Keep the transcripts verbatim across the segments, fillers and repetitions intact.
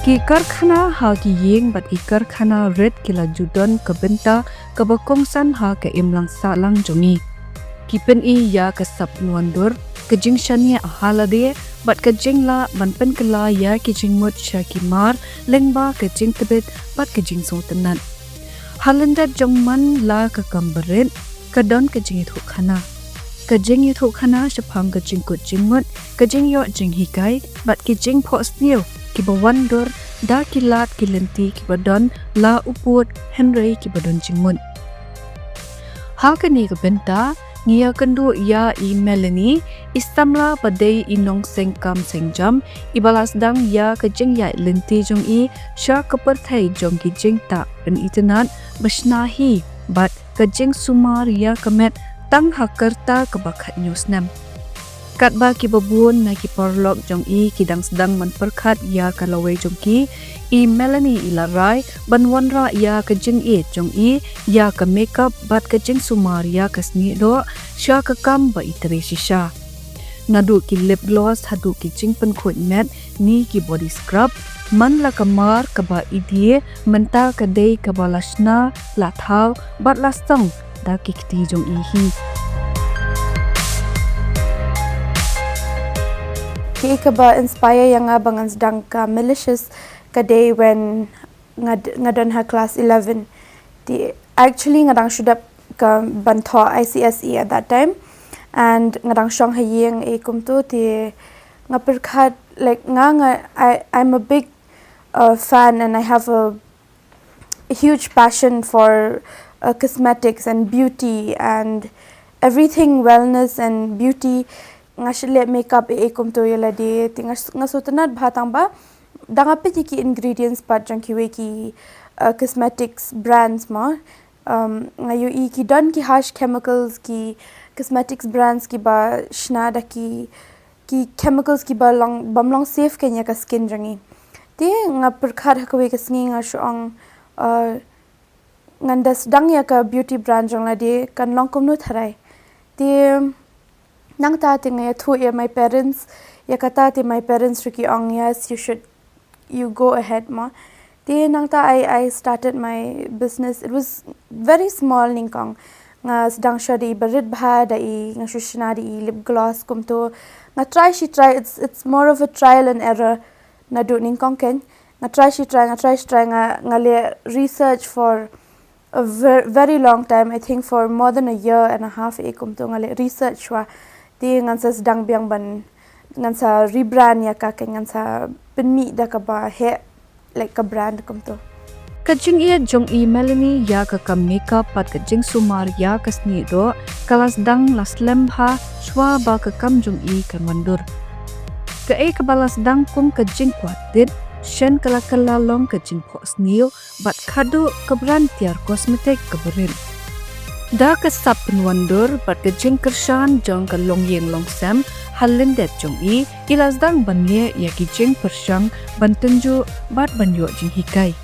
Ki karkhana ha ki ïing bad ki karkhana rit ki la ju don ka bynta kaba kongsan ha ka imlang sahlang jong ngi. Ki pyni ïa ka sap pynwandur, ka jingshaniah ha lade bad ka jinglah ban pynkylla ïa ki jingmut sha ki mar lyngba ka jingtbit bad ka jingsngewtynnat. Ha lyndet jong man la ka kam barit, ka don ka jingïathuhkhana. Ka jingïathuhkhana shaphang ka jingkut jingmut, ka jingïoh jinghikai bad ki jingphohsniew kiba wandur da ki lad ki lynti kiba don la u pud hynrei kiba don jingmut. Ha kane ka bynta ngi ïakynduh ïa i Melanie, i samla ba dei i nongseng kam seng jam, iba la sdang ïa ka jingïaid lynti jong i sha ka pyrthei jong ki jingtah pynitynnat ba shna hi bad ka jingsumar ïa ka met tang ha ka rta kaba khathynñiew snem. Katba kiba bun na ki paralok jong i ki dang sdang ban pyrkhat ïa ka lawei jong ki, i Melanie i la rai ban wanrah ïa ka jingïeit jong i ïa ka makeup bad ka jingsumar ïa ka snieh doh sha ka kam ba i trei shisha. Naduh ki lip gloss haduh ki jingpynkhuid met ne ki body scrub, man la ka mar kaba i die, mynta ka dei kaba la shna, la thaw bad la song da ki kti jong i hi. Kaei kaba inspire ïa nga ba ngan sdang ka Milicious ka dei when nga d-, nga don ha class eleven. Te actually nga dang shu dep ka ban thoh I C S E at that time, and nga dang shong ha ïing ei kumto. Te nga pyrkhat, like, nga, nga, I, I'm a big, uh, fan, and I have a, a huge passion for, uh, cosmetics and beauty and everything wellness and beauty. Nga shu leh makeup ei kumto ïa lade. Te nga, nga sngewtynnat bha tang ba da nga peit ïa ki ingredients pat jong kiwei ki, uh, cosmetics brands mo. Um, nga ïohi ki don ki harsh chemicals, ki cosmetics brands kiba shna da ki, ki chemicals kiba long, bym long safe kane ïa ka skin jong ngi. Te nga pyrkhat ha kawei ka sngi nga shu ong, uh, ngan da sdang ïa ka beauty brand jong lade, kan long kumno tharai. Te nangta te nga ïathuh ïa my parents ïa kata, te my parents ruh ki ong, "Yes, you should, you go ahead mo." Te nangta I, I started my business. It was very small nyngkong. Nga sdang shuwa da i barit bha, da i, nga shu shna da i lip gloss kumto. Nga try shi try, it's, it's more of a trial and error. Naduh nyngkong keiñ nga try shi try, nga try shi try, nga, nga leh research for a ver-, very long time, I think for more than a year and a half ei kumto nga leh research shuwa. Te ngan sa sdang biang ban, ngan sa rebrand ïa ka, keiñ ngan sa pynmih da kaba heh, like, ka brand kumto. Ka jingïeit jong i Melanie ïa ka kam makeup bad ka jingsumar ïa ka snieh doh ka la sdang la slem bha shuwa ba ka kam jong i kan wandur. Kaei kaba la sdang kum ka jingkwah tit, shen ka la kylla long ka jingphohsniew bad khatduh ka brand tiar cosmetic kaba rit. Da ka sap pynwandur bad ka jingkyrshan jong ka longïing longsem ha lyndet jong i, i la sdang ban leh ïa ki jingpyrshang ban tynjuh bad ban ïoh jinghikai.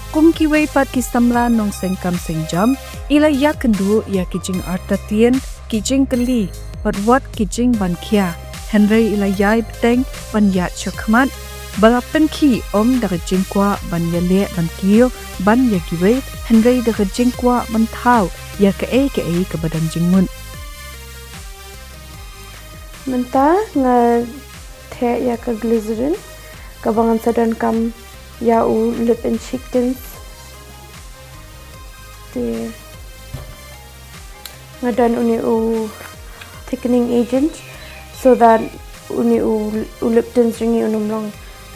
Kum kiwei pat ki samla nongseng kam seng jam, i la ïakynduh ïa ki jingartatien, ki jingkylli bad wat ki jingbankhia, hynrei i la ïai bteng ban ïaid shakhmat, ba la pynkhih ym da ka jingkwah ban ïaleh ban kiew ban ïa kiwei, hynrei da ka jingkwah ban thaw ïa kaei kaei kaba don jingmut. Mynta nga theh ïa ka glycerin kaba ngan sa donkam ïa u lip and cheek tint. Te nga don une u thickening agent so that une u, u lip tint jong ngi un ym long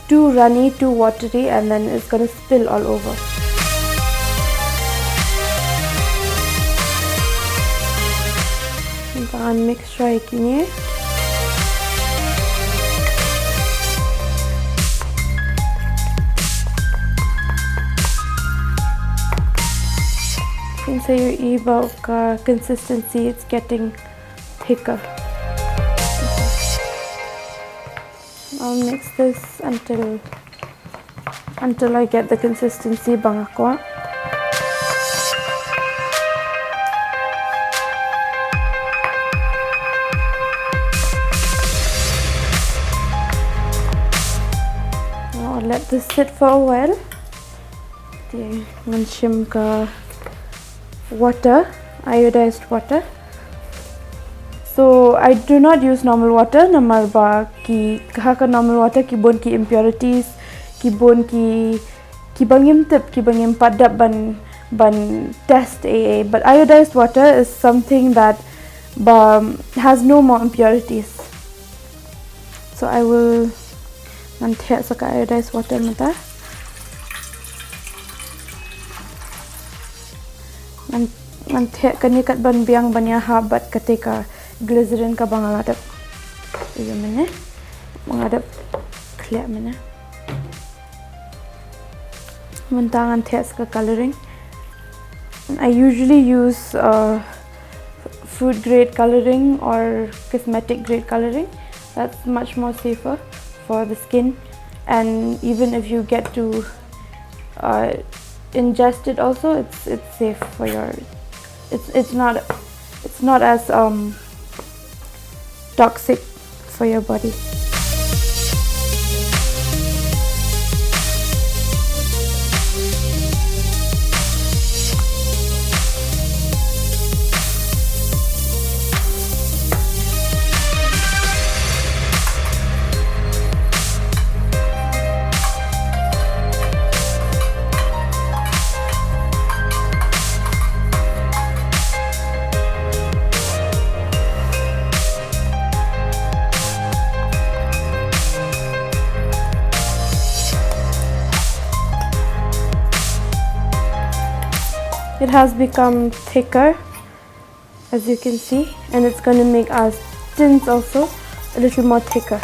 too runny, too watery, and then it's gonna spill all over. Ngan mix shuwa ïa kine. Ngan sa ïohi ba ka consistency, it's getting thicker. I'll mix this until, until I get the consistency ba nga kwah. Nga Let this sit for a while. Te ngan shim ka water, iodized water. So I do not use normal water namar ba ki, ha ka normal water ki bun ki impurities, ki bun ki, kiba ngim tip, kiba ngim pat dap ban, ban test ei ei. But iodized water is something that, um, has no more impurities. So I will, ngan theh sa ka iodized water mynta. Ngan, ngan theh kane kat ban biang ban ïahap bad kata ka glycerin kaba nga la dep, ïa mynne, ba nga la dep khleh mynne. Mynta ngan theh sa ka coloring. I usually use, uh, food grade coloring or cosmetic grade coloring. That's much more safer for the skin, and even if you get to, uh, ingest it also, it's, it's safe for your, it's, it's not, it's not as, um, toxic for your body. It has become thicker, as you can see, and it's going to make our tints also a little more thicker.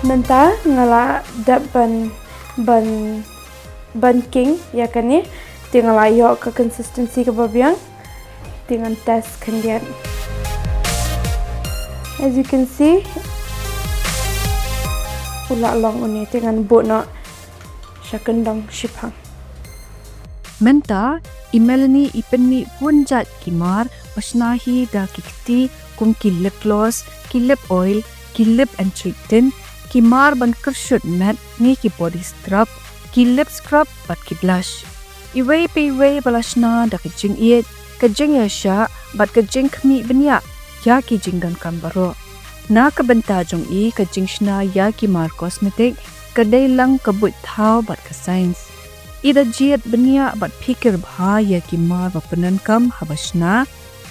Mynta nga la dep ban, ban ban king ïa kane. Te nga la ïoh ka consistency kaba biang. Te ngan test khyndiat. As you can see, u la long une, te ngan buh noh sha kyndong shiphang. Mynta i Melanie i pynmih bun jait ki mar ba shna hi da ki kti kum ki lip gloss, ki lip oil, ki lip and cheek tint, ki mar ban kyrshut met ne ki body scrub, ki lip scrub bad ki blush. Iwei pa iwei ba la shna da ka jingïeit, ka jingïaishah bad ka jingkhmih bniah ïa ki jingdonkam baroh. Na ka bynta jong i, ka jingshna ïa ki mar cosmetic ka dei lang ka buit thaw bad ka science. I da jied bniah bad phikir bha ïa ki mar ba pyndonkam haba shna.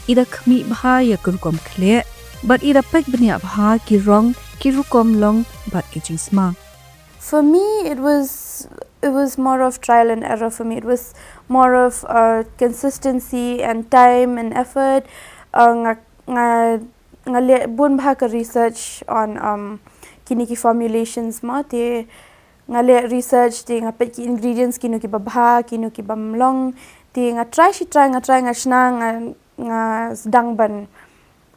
I da khmih bha ïa ka rukom khleh bad i da peit bniah bha ki rong, ki rukom long bad ki jingsma. For me, it was, it was more of trial and error for me. It was more of, uh, consistency and time and effort. Uh, nga, nga, nga leh bun bha ka research on, um, kine ki formulations mo, te nga leh research, te nga peit ki ingredients, kino kiba bha, kino kibym long. Te nga try shi try, nga try, nga shna, nga, nga sdang ban,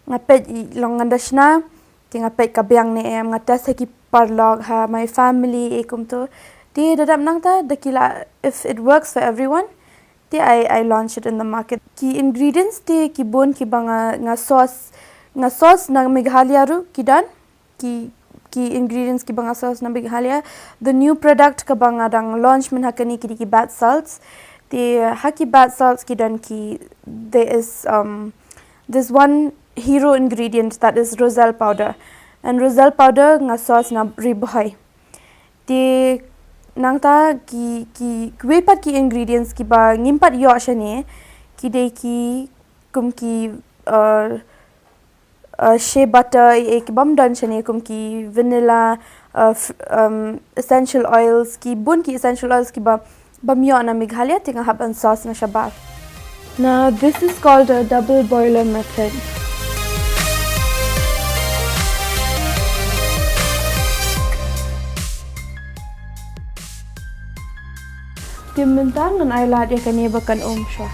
nga peit i long ngan da shna, te nga peit ka biang ne em, nga test ha ki paralok, ha my family, eh, kumto. Te da dep nangta, da ki la, if it works for everyone, te I, I launch it in the market. Ki ingredients te ki bun kiba nga, nga source, nga source na Meghalaya ruh ki don. Ki, ki ingredients kiba nga source na Meghalaya. The new product kaba nga dang launch mynta kane ki dei ki bath salts. Te ha ki bath salts ki don ki, there is, um, this one hero ingredient, that is roselle powder. And roselle powder nga source na Ri Bhoi. Te nangta ki, ki, kiwei pat ki ingredients kiba ngim pat ïoh shane, ki dei ki, kum ki, uh, uh, shea butter, eh, kibym don shane, kum ki vanilla, uh, f-, um, essential oils, ki bun ki essential oils kiba, bym ïoh na Meghalaya, te nga hap ban source na shabar. Now, this is called a double boiler method. Te mynta ngan ai lad ïa kane ba kan um shuwa.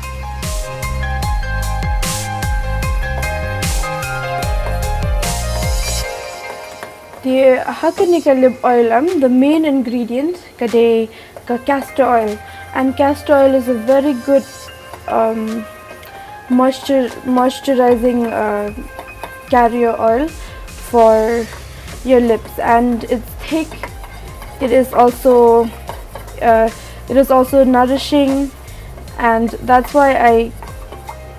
Te ha kane ka lip oil, em, the main ingredient ka dei ka castor oil, and castor oil is a very good, um, moisture moisturizing, uh, carrier oil for your lips, and it's thick. It is also, uh, it is also nourishing, and that's why I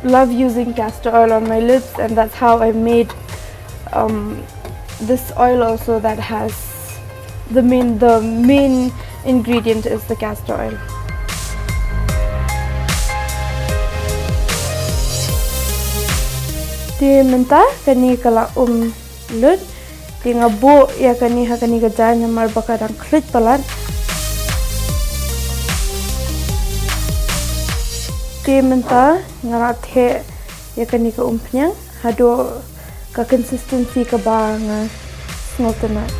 love using castor oil on my lips, and that's how I made, um, this oil also that has the main the main ingredient is the castor oil. Te mynta kane ka la um lut. Te nga buh ïa kane ha kane ka jaiñ namar ba ka dang khluit palat. Te mynta nga la theh ïa kane ka umphniang haduh ka consistency kaba nga sngewtynnat.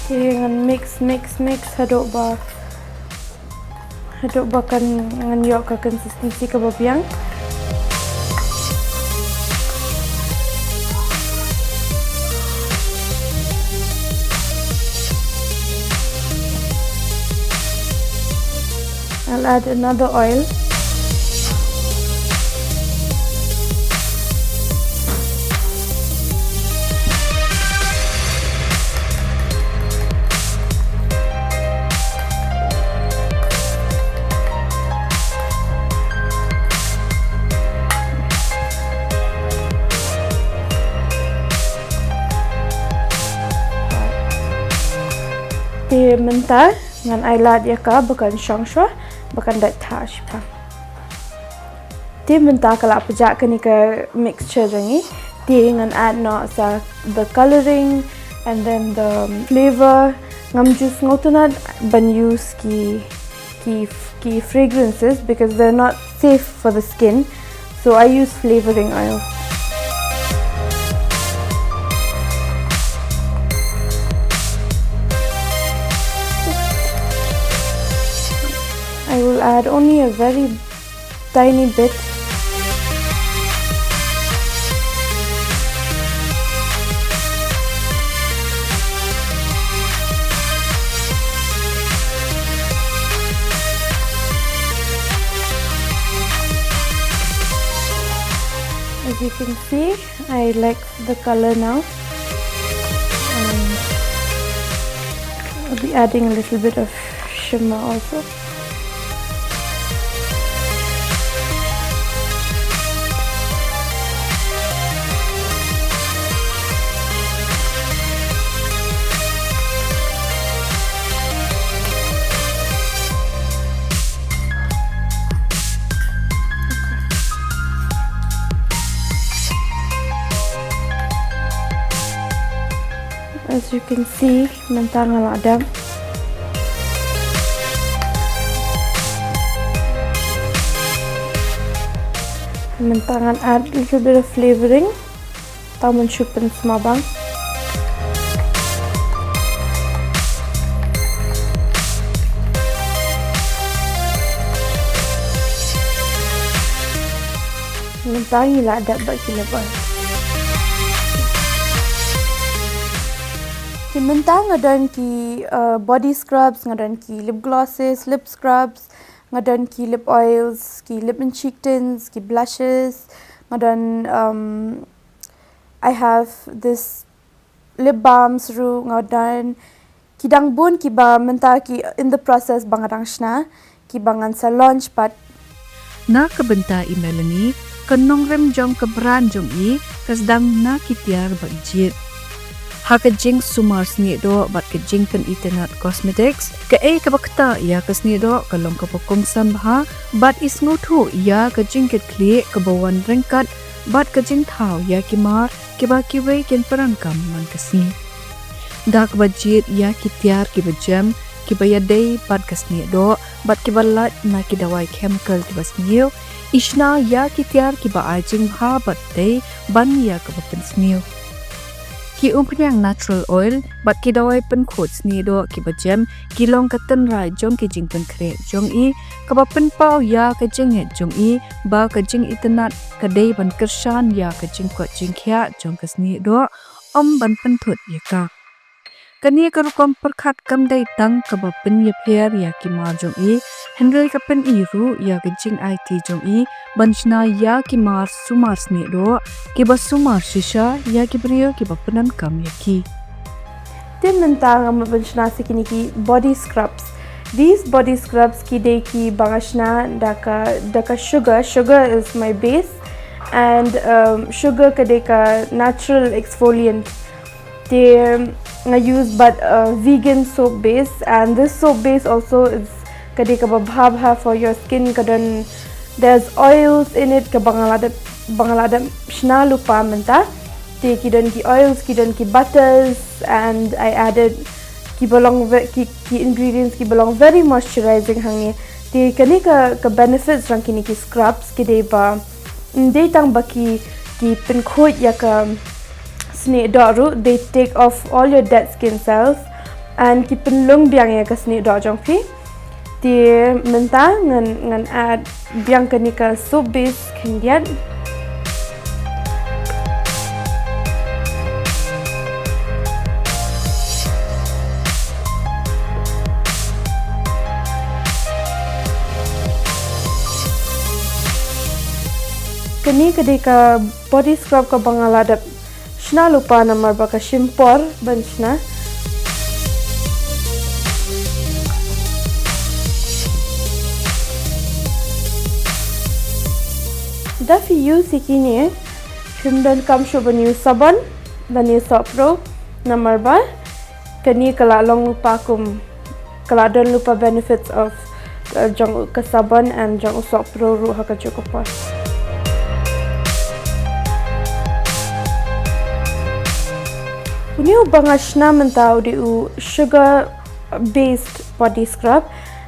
Te ngan mix, mix, mix haduh ba haduh ba kan ngan ïoh ka consistency kaba biang. I'll add another oil. Te mynta ngan ai lad ïa ka ba kan shong shwa, ba kan dait tha shipang. Te mynta ka la pjah kane ka mixture jong ngi. Te ngan add noh sa the coloring and then the flavor. Ngam ju sngewtynnat ban use ki, ki, ki fragrances because they're not safe for the skin. So I use flavoring oil. I will add only a very tiny bit. As you can see, I like the color now. And I'll be adding a little bit of shimmer also. As you can see, mynta nga la dep. Mynta ngan add a little bit of flavoring. Tang ban shu pynsma bang. Mynta ngi la dep bad ki lip oil. Te mynta nga don ki, uh, body scrubs, nga don ki lip glosses, lip scrubs, nga don ki lip oils, ki lip and cheek tints, ki blushes, nga don, um, I have this lip balms ruh, nga don ki dang bun kiba mynta ki in the process ba nga dang shna, kiba ngan sa launch pat. Na ka bynta i Melanie, ka nongrim jong ka brand jong i ka sdang na ki tiar ba i jied. Ha ka jingsumar snieh doh bad ka jingpynitynnad cosmetics, kaei kaba ktah ïa ka snieh doh ka long kaba kongsan bha bad i sngewthuh ïa ka jingkitkhlieh kaba wan ryngkat bad ka jingthaw ïa ki mar kiba kiwei kin pyndonkam man ka sngi. Da kaba jied ïa ki tiar kiba jem, kiba ïadei bad ka snieh doh bad kiba lait na ki dawai chemical kiba sniew, i shna ïa ki tiar kiba ai jingbha bad dei ban ïa kaba pynsniew. Ki umphniang natural oil bad ki dawai pynkhuid sniehdoh kiba jem ki long ka tynrai jong ki jingpynkhreh jong i, kaba pynpaw ïa ka jingngeit jong i ba ka jingitynnad ka dei ban kyrshan ïa ka jingkoit jingkhiah jong ka sniehdoh, ym ban pynthut ïa ka. Kane ka rukom pyrkhat kam dei tang kaba pynïapher ïa ki mar jong i, hynrei ka pyni ruh ïa ka jingaiti jong i ban shna ïa ki mar sumar sniehdoh kiba sumar shisha ïa ki briew kiba pyndonkam ïa ki. Te mynta nga mut ban shna sa kine ki body scrubs. These body scrubs ki dei kiba nga shna da ka, da ka sugar. Sugar is my base, and um, sugar ka dei ka natural exfoliant. Te nga use bad a vegan soap base, and this soap base also is ka dei kaba bha bha for your skin. Ka don, there's oils in it kaba nga la dep, ba nga la dep shna lypa mynta. Te ki don ki oils, ki don ki butters, and I added kiba long ve-, ki, ki ingredients kiba long very moisturizing hangne. Te kane ka, ka benefits jong kine ki scrubs ki dei ba, mm, dei tang ba ki, ki pynkhuid ïa ka sniehdoh ruh, they take off all your dead skin cells, and ki pynlung biang ïa ka sniehdoh jong phi. Te mynta ngan, ngan add biang kane ka soap base khyndiat. Kane ka dei ka body scrub kaba nga la dep shna lypa namar ba ka shim por ban shna. Da phi use ïa kine, phim donkam shuh ban use sabon lane soap ruh, namar ba kane ka la long lypa kum, ka la don lypa benefits of, uh, jong ka sabon and jong u soap ruh ha kajuh ka por. Une uba nga shna mynta u dei u sugar based body scrub,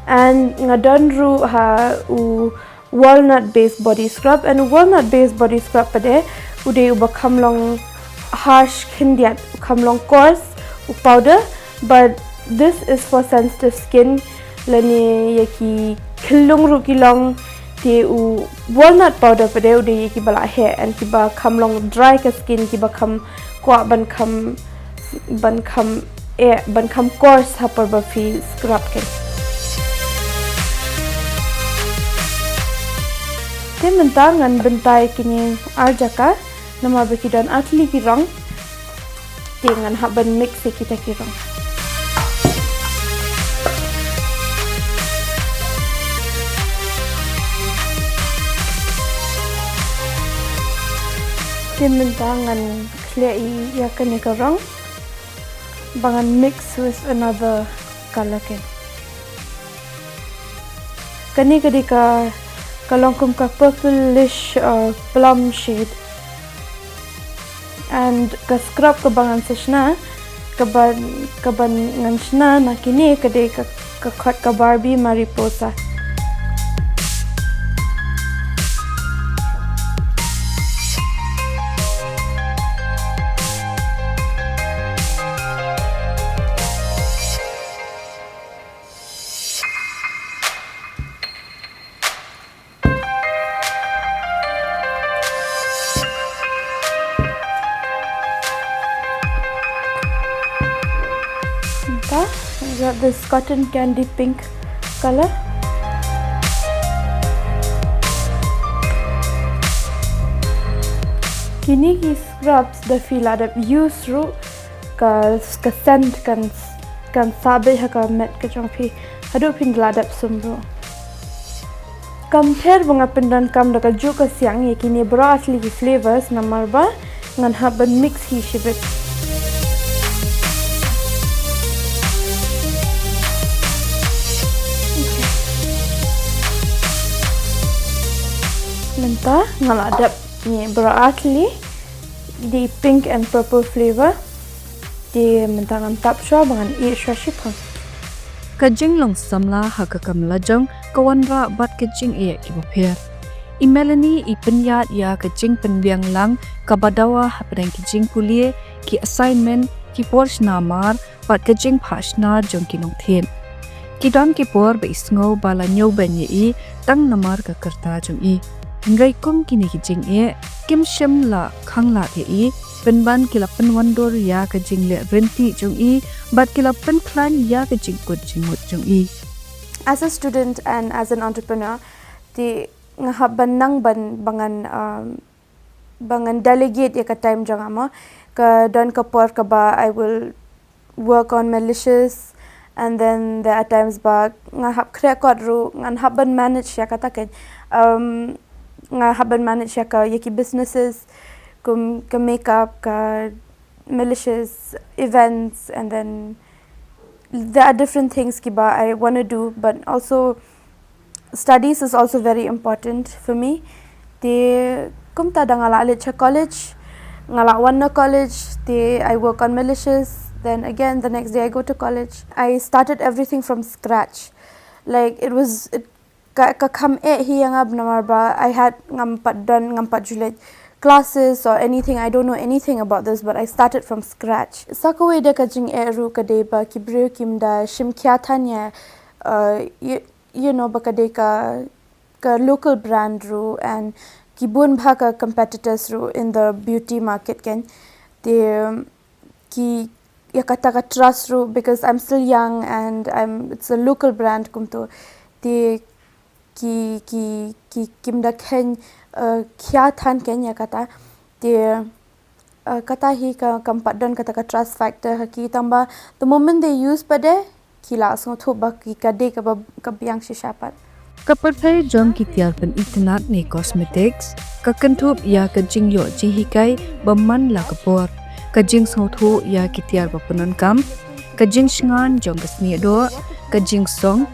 and nga don ruh ha u walnut based body scrub, and walnut based body scrub pat de u dei uba kham long harsh khyndiat, u kham long coarse u powder, but this is for sensitive skin, lane ïa ki khyllung ruh ki long. Te u walnut powder pat de u dei ïa kiba la heh and kiba kham long dry ka skin, kiba kham kwah ban kham, ban kham, eh, ban kham coarse ha por ba phi scrub ki. Te mynta ngan bynta ïa kine ar jaka, namar ba ki don ar tylli ki rong. Te ngan hap ban mix ïa kita ki rong. Te mynta ngan khleh ïa kane ka rong ba ngan mix with another color. Kane, kane ka dei ka, ka long kum ka purplish, uh, plum shade. And ka scrub kaba ngan sa shna, kaba, kaba ngan shna na kine ka dei ka, ka khot ka Barbie Mariposa. Mynta, I got this cotton candy pink color. Kine ki scrubs da phi la dep use ruh, ka, ka scent kan, kan sah beit ha ka met ka jong phi haduh phin da la dep sum ruh. Kam pher ba nga pyndonkam da kajuh ka siang ïa kine baroh ar tylli ki flavors namar ba ngan hap ban mix hi shibit. Mynta nga la dep ïa baroh ar tylli, dei pink and purple flavor. Te mynta ngan tap shuwa ba ngan ïeh shuwa shipang. Ka jinglong samla ha ka kam lajong ka wanrah bad ka jingeh kiba pher. I Melanie i pynïaid ïa ka jingpynbiang lang kaba dawa hapdeng ki jingpule, ki assignment, ki por shna mar, bad ka jingphah shna jong ki nongthied. Ki don ki por ba i sngew ba la ñiewbeiñ ïa i tang namar ka kyrta jong i. Hynrei kum kine ki jingeh kim shym la khanglad ïa i, pynban ki la pynwandur ïa ka jingleh rynti jong i, bad ki la pynkhlaiñ ïa ka jingkut jingmut jong i. As a student and as an entrepreneur, te nga hap ban nang ban ba ngan, um, ba ngan delegate ïa ka time jong nga mo. Ka don ka por kaba I will work on my leashes, and then there are times ba nga hap khreh kot ruh, ngan hap ban manage ïa kata ka, um, nga hap ban manage ïa ka, ïa ki businesses, kum ka makeup, ka, my leashes, events, and then there are different things kiba I want to do, but also studies is also very important for me. Te kumta da nga la leit sha college, nga la wan na college, te I work on my leashes, then again the next day I go to college. I started everything from scratch. Like, it was, it, ka, ka kham eh hi ïa nga namar ba I had, ngam pat don, ngam pat ju leit classes or anything. I don't know anything about this, but I started from scratch. Sa kawei de ka jingeh ruh ka dei ba ki briew kim da shim khia than ïa, uh, you, you know, ba ka dei ka, ka local brand ruh, and ki bun bha ka competitors ruh in the beauty market kan. Te, um, ki, ïa kata ka trust ruh, because I'm still young and I'm, it's a local brand kumto. Te ki, ki, ki kim da kheiñ, uh, khia than kan ïa kata. Te, uh, kata hi ka, kam pat don kata ka trust factor ha ki, tang ba the moment they use pat de, ki la sngewthuh ba ki ka dei kaba, ka biang shisha pat. Ka pyrthei jong ki tiar pynitynnad ne cosmetics ka kynthup ïa ka jingïoh jinghikai ba man la ka por, ka jingsngewthuh ïa ki tiar ba pyndonkam, ka jingshngain jong ka sniehdoh, ka jingsong,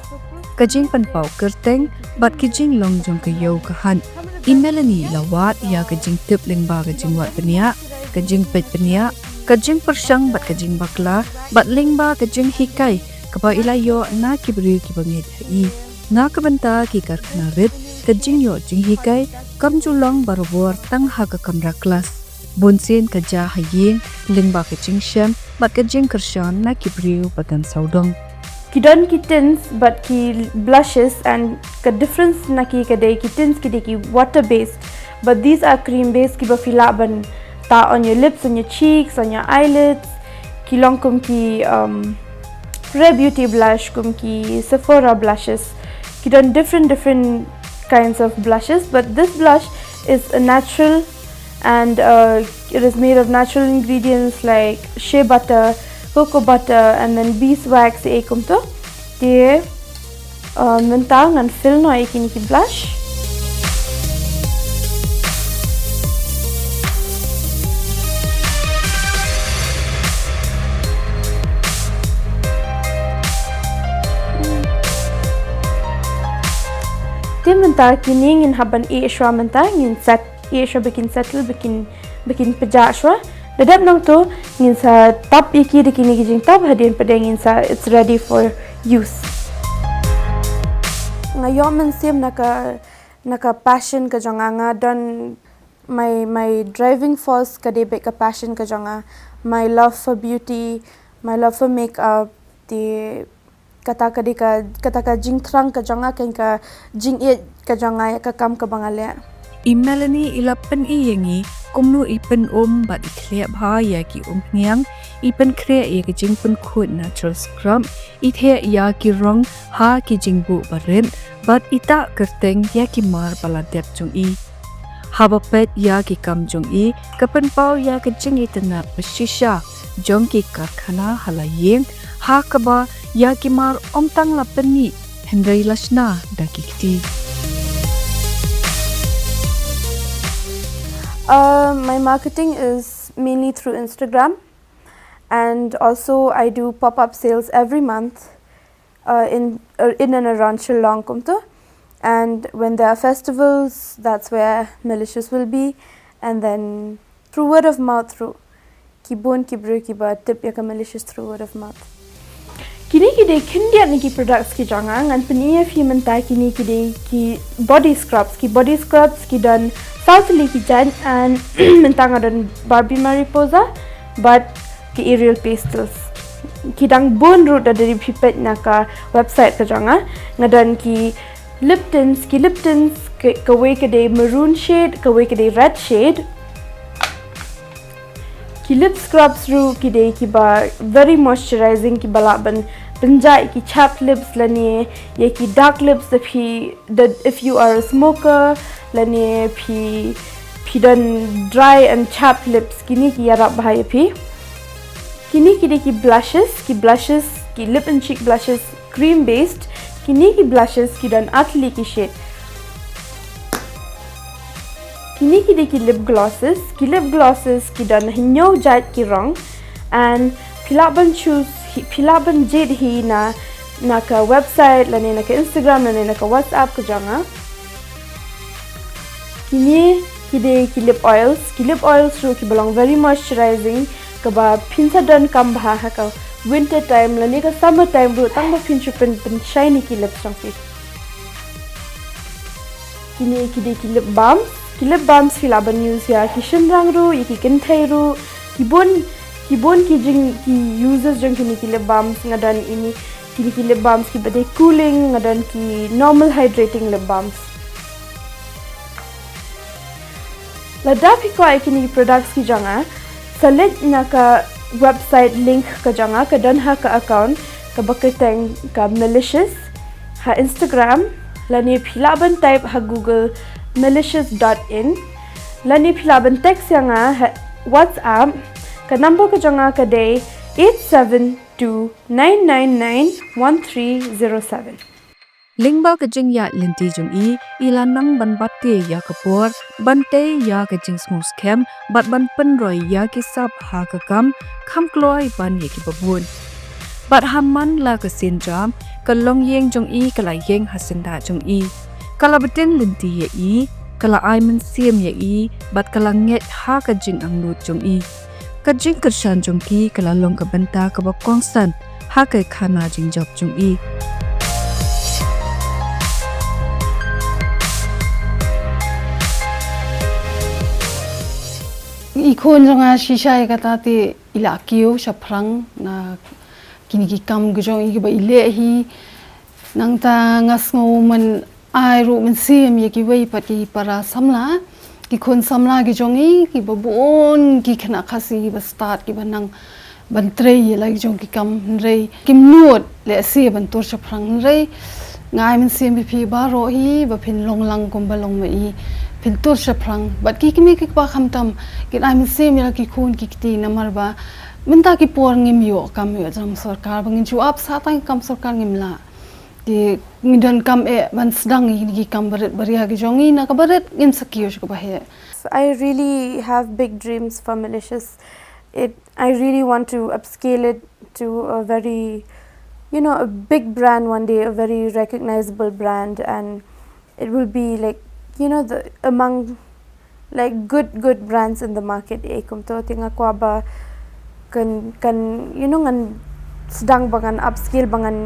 ka jingpynpaw kyrteng, bad ki jinglong jong ka ïew ka hat. I Melanie la wad ïa ka jingtip lyngba ka jingwad bniah, ka jingpeit bniah, ka jingpyrshang bad ka jingbakla, bad lyngba ka jinghikai kaba i la ïoh na ki briew kiba ngeit ha i. Na ka bynta ki karkhana rit, ka jingïoh jinghikai kam ju long barabor tang ha ka kamra klas. Bunsien ka jia ha ïing, lyngba ka jingshem bad ka jingkyrshan na ki briew ba don sawdong. Ki don ki tints bad ki blushes, and ka difference na ki ka dei ki tints ki dei ki water based, but these are cream based, kiba phi lah ban tah on your lips, on your cheeks, on your eyelids. Ki long kum ki, um, Rare Beauty blush, kum ki Sephora blushes. Ki don different, different kinds of blushes, but this blush is a natural, and, uh, it is made of natural ingredients like shea butter, cocoa butter, and then beeswax, eh, kumto. Te, uh, mynta ngan fill noh ïa kine ki blush. Te mynta kine ngin hap ban ïeh shuwa mynta, ngin set, ïeh shuwa ba kin settle, ba kin, ba kin pjah shuwa. Da dep nangto ngin sa tap ïa ki da kine ki jingtap, hadien pat de ngin sa, it's ready for use. Nga ïoh mynsiem na ka, na ka passion ka jong nga, nga don my, my driving force ka dei beit ka passion ka jong nga, my love for beauty, my love for makeup, te kata ka dei ka, kata ka jingthrang ka jong nga, kan ka jingïeit ka jong nga ïa ka kam kaba nga leh. I Melanie i la pyni ïa ngi kumno i pynum bad i khleh bha ïa ki umphniang, i pynkhreh ïa ka jingpynkhuid natural scrub, i theh ïa ki rong ha ki jingbuh barit, bad i tah kyrteng ïa ki mar ba la dep jong i. Haba peit ïa ki kam jong i, ka pynpaw ïa ka jingitynnad ba shisha jong ki karkhana ha la ïing, ha kaba ïa ki mar ym tang la pynmih, hynrei la shna da ki kti. Uh, my marketing is mainly through Instagram, and also I do pop-up sales every month, uh, in, uh, in and around Shillong kumto. And when there are festivals, that's where Melicious will be. And then through word of mouth, through ki bun ki briew kiba tip ïa ka Melicious through word of mouth. Kine ki dei khyndiat na ki products ki jong nga, ngan pyni ïa phi mynta. Kine ki dei ki body scrubs, ki body scrubs ki don saw tylli ki jait, and mynta nga don Barbie Mariposa bad ki Ariel Pastels. Ki dang bun ruh, da dei phi peit na ka website ka jong nga. Nga don ki lip tints, ki lip tints, ka, kawei ka dei maroon shade, kawei ka dei red shade. Ki lip scrubs ruh ki dei kiba very moisturizing, kiba lah ban pynjah ïa ki chapped lips lane ïa ki dark lips if he, that if you are a smoker, lane phi, phi don dry and chapped lips, kine ki ïarap bha ïa phi. Kine ki dei ki blushes, ki blushes, ki lip and cheek blushes, cream based. Kine ki blushes ki don ar tylli ki shade. Kine ki dei ki lip glosses, ki lip glosses ki don hynñiew jait ki rong, and phi lah ban choose hi, phi lah ban jied hi na, na ka website lane na ka Instagram lane na ka WhatsApp ka jong nga. Kine ki dei ki lip oils, ki lip oils ruh kiba long very moisturizing, kaba phin sa donkam bha ha ka winter time lane ka summer time ruh, tang ba phin shu pyn, pynshine ïa ki lips jong phi. Kine ki dei ki lip balms, ki lip balms phi lah ban use ïa ki shynrang ruh, ïa ki kynthei ruh. Ki bun, ki bun ki jing, ki uses jong kine ki lip balms. Nga don ine, kine ki lip balms kiba dei cooling, nga don ki normal hydrating lip balms. Lada phi kwah ïa kine ki products ki jong nga, sa leit na ka website link ka jong nga, ka don ha ka account kaba kyrteng ka Milicious ha Instagram, lane phi lah ban type ha Google milicious dot in, lane phi lah ban text ïa nga ha WhatsApp. Ka number ka jong nga ka dei eight seven two nine nine nine one three zero seven. Lyngba ka jingïaid lynti jong i, i la nang ban bat ïa ka por, ban tei ïa ka jingsngewskhem, bad ban pynroi ïa ki sap ha ka kam, kham kloi ban ïa kiba bun. Bad ha man la ka sienjam, ka longïing jong i ka la ïeng ha syndah jong i. Ka la btin lynti ïa i, ka la ai mynsiem ïa i, bad ka la ngeit ha ka jingangnud jong i. Ka jingkyrshan jong ki ka la long ka bynta kaba kongsan ha ka khana jingjop jong i. I khun jong nga shisha ïa kata te i la kiew shaphrang na kine ki kam ka jong i kiba i leh hi. Nangta nga sngew man ai ruh mynsiem ïa kiwei pat ki para samla, ki khun samla ki jong i, kiba bun ki khynnah Khasi kiba stad, kiba nang ban trei ïa la ki jong ki kam, hynrei kim nud lehse ban tur shaphrang. Hynrei nga ai mynsiem ïa phi baroh hi ba phin long lang kumba long ma i, phin tur shaphrang. Bad ki kmie ki kpa khamtam kin ai mynsiem ïa la ki khun ki kti, namar ba mynta ki por ngim ïoh kam ïoh jam sorkar, ba ngin shu ap sah tang kam sorkar ngim lah. Te ngi donkam eh ban sdang ïa kine ki kam barit baria ki jong ngi, na ka barit ngin sa kiew sha kaba heh. I really have big dreams for Milicious. It, I really want to upscale it to a very, you know, a big brand one day, a very recognizable brand, and it will be, like, you know, the, among, like, good, good brands in the market, eh, kumto. Te nga kwah ba kan, kan, you know, ngan sdang ba ngan upscale, ba ngan,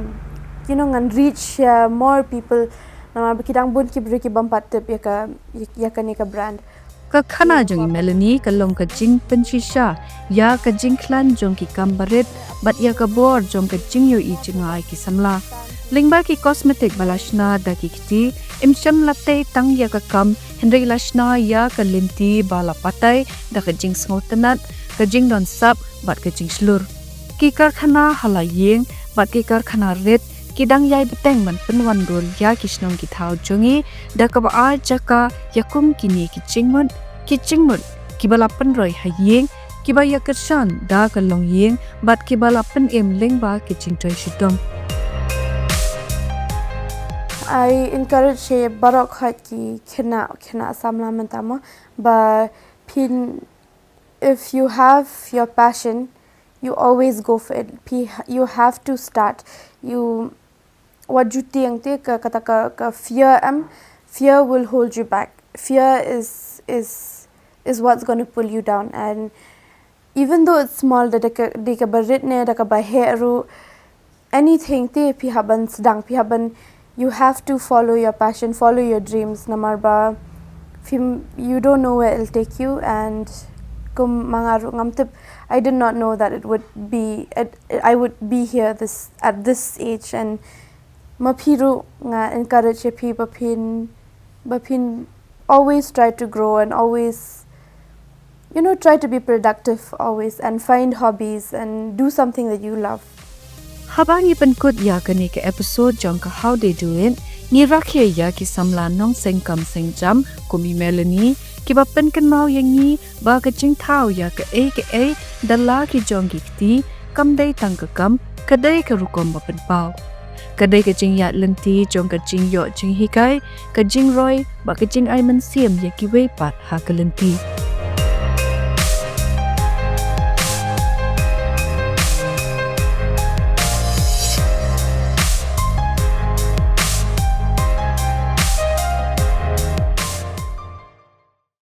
you know, ngan reach, uh, more people. Namar ba ki dang bun ki briew ki bym pat tip ïa ka, ïa, ïa kane ka brand. Ka khana jong i Melanie ka long ka jingpynshisha ïa ka jingkhlaiñ jong ki kam barit bad ïa ka bor jong ka jingïohi jngai ki samla. Lyngba ki cosmetic ba la shna da ki kti, im shym la tei tang ïa ka kam, hynrei la shna ïa ka lynti ba la batai da ka jingsngewtynnat, ka jingdon sap bad ka jingshlur. Ki karkhana ha la ïing bad ki karkhana rit ki dang ïai bteng ban pynwandur ïa ki shnong ki thaw jong i da kaba ai jaka ïa kum kine ki jingmut, ki jingmut kiba la pynroi ha ïing, kiba ïa kyrshan da ka longïing bad kiba la pynim lyngba ki jingtrei shitom. I encourage ïa baroh khoit ki khynnah, khynnah samla mynta mo, ba phin, if you have your passion, you always go for it. Phi, you have to start. You, wat ju tieng te ka, kata ka, ka fear em, fear will hold you back. Fear is, is, is what's gonna pull you down. And even though it's small, da, da ka, da kaba rit ne da kaba heh ruh, anything te phi hap ban sdang, phi hap ban, you have to follow your passion, follow your dreams, namar ba phim, you don't know where it'll take you. And kum ma nga ruh ngam tip, I did not know that it would be, it, I would be here this, at this age. And ma phi ruh nga encourage ïa phi ba phin, ba phin always try to grow and always, you know, try to be productive always and find hobbies and do something that you love. Haba ngi pynkut ïa kane ka episode jong ka How They Do It, ngi rakhe ïa ki samla nongseng kam seng jam kum i Melanie, kiba pynkynmaw ïa ngi ba ka jingthaw ïa kaei kaei da la ki jong ki kti kam dei tang ka kam, ka dei ka rukom ba pynpaw. Ka dei ka jingïaid lynti jong ka jingïoh jinghikai, ka jingroi bad ka jingai mynsiem ïa kiwei pat ha ka lynti.